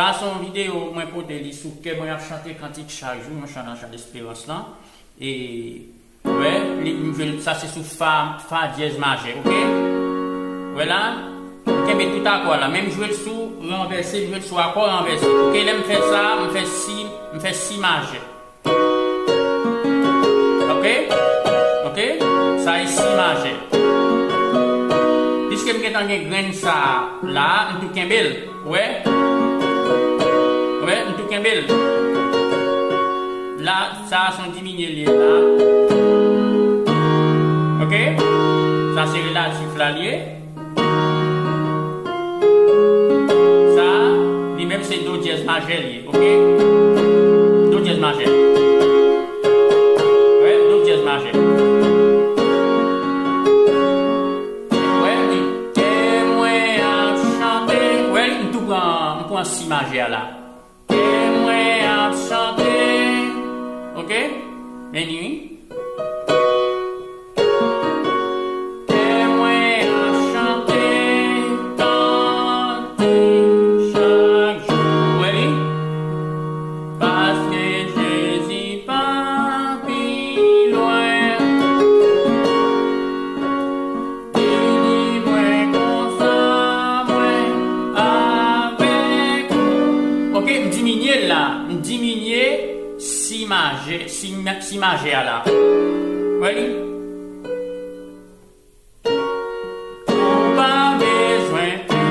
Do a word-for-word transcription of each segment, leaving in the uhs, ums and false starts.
Sa se yon videyo mwen pote li sou kè mwen ap chante kantik chak jou, yon chan nan chan desperans lan. E, wè, li, m jwe l, sa se sou fa, fa dyèz majè, oke? Wè la, m kenbe tout akò la, men m jwe l sou ranvèse, m jwe l sou akò ranvèse. Oke, lè m fè sa, m fè si, m fè si majè. Oke? Oke? Sa e si majè. Piske m gentan gen grenn sa la, m tou kenbe l. Wè? Wè, m tou kenbe l. La, sa se yon diminye l ye la. Oke? Sa se relatif la l ye. Sa, li menm se do dyèz majè li ye, oke? Do dyèz majè. Wè, do dyèz majè. Wè, li, kè mwen ap chante. Wè, m tou pran, m pran si majè a la. Kè mwen ap chante. Oke? Men li, wi. Kè mwen ap chante kantik chak jou. Wè li? Paske Jezi pa pi lwen. Li di mwen konsa, mwen avèk ou. Oke, m diminye l la. M diminye si majè, si, si majè a la. Wè li? Ou pa bezwen pè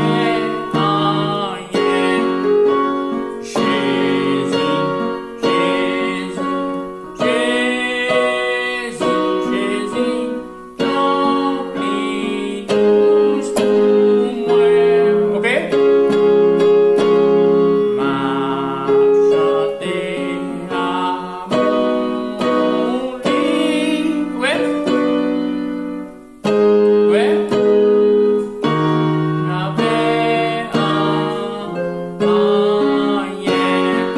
anyen. Jezi, Jezi, Jezi, Jezi. Yon pli dous pou mwen. Oke? M ap chante amou li. Wè? Wè? N ap fè an, anyen.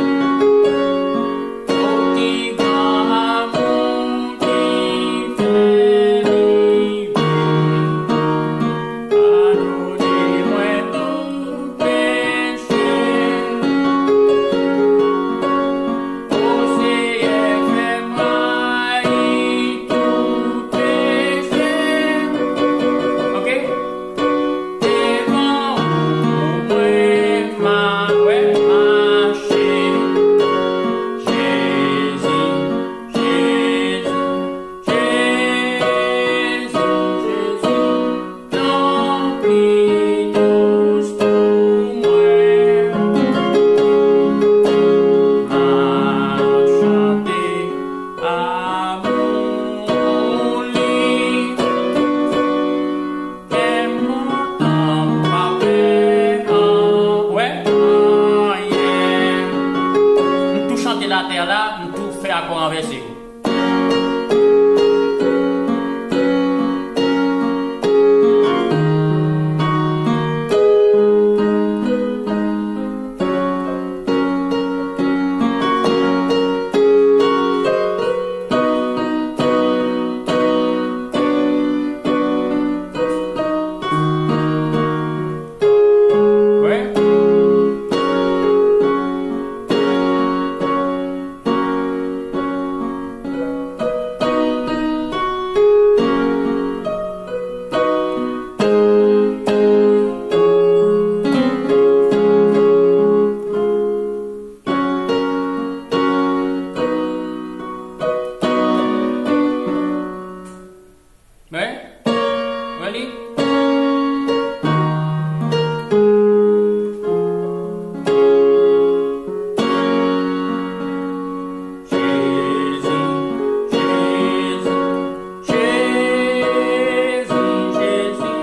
Yon ti gran amou ki fè li vin padone mwen tout peche. O Seyè, fè m rayi tout peche. Oke? Devan ou mwen ma-, wè, mache. Jezi, Jezi, Jezi, Jezi, yon pli dous pou mwen. M ap chante amou li. Kè m kontan, m pa pè an, wè, anyen. M tou chante latè la, m tou fè akò ranvèse yo. Wè? Wè li? Jezi, Jezi, Jezi, Jezi.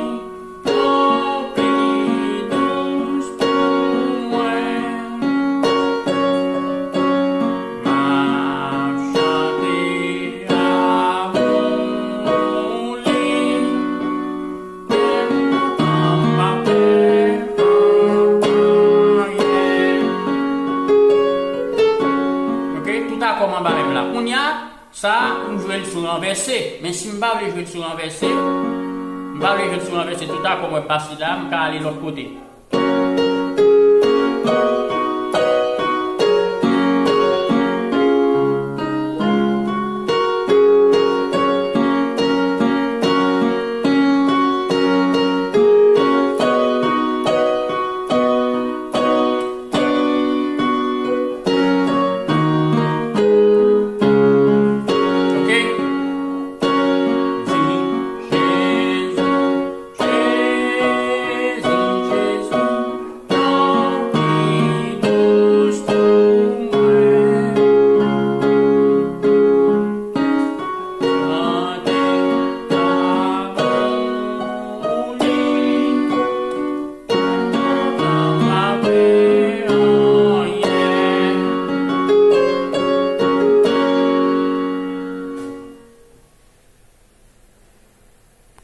Yon pli dous pou mwen. M ap chante amou li. Kè m kontan, m pa pè anyen. Oke, tout akò m anba menm la. Kounye a, sa, m jwe l sou ranvèse. Men si m pa vle jwe l sou ranvèse, m pa vle jwe l sou ranvèse, tout akò mwen pase la, m ka ale lòt kote.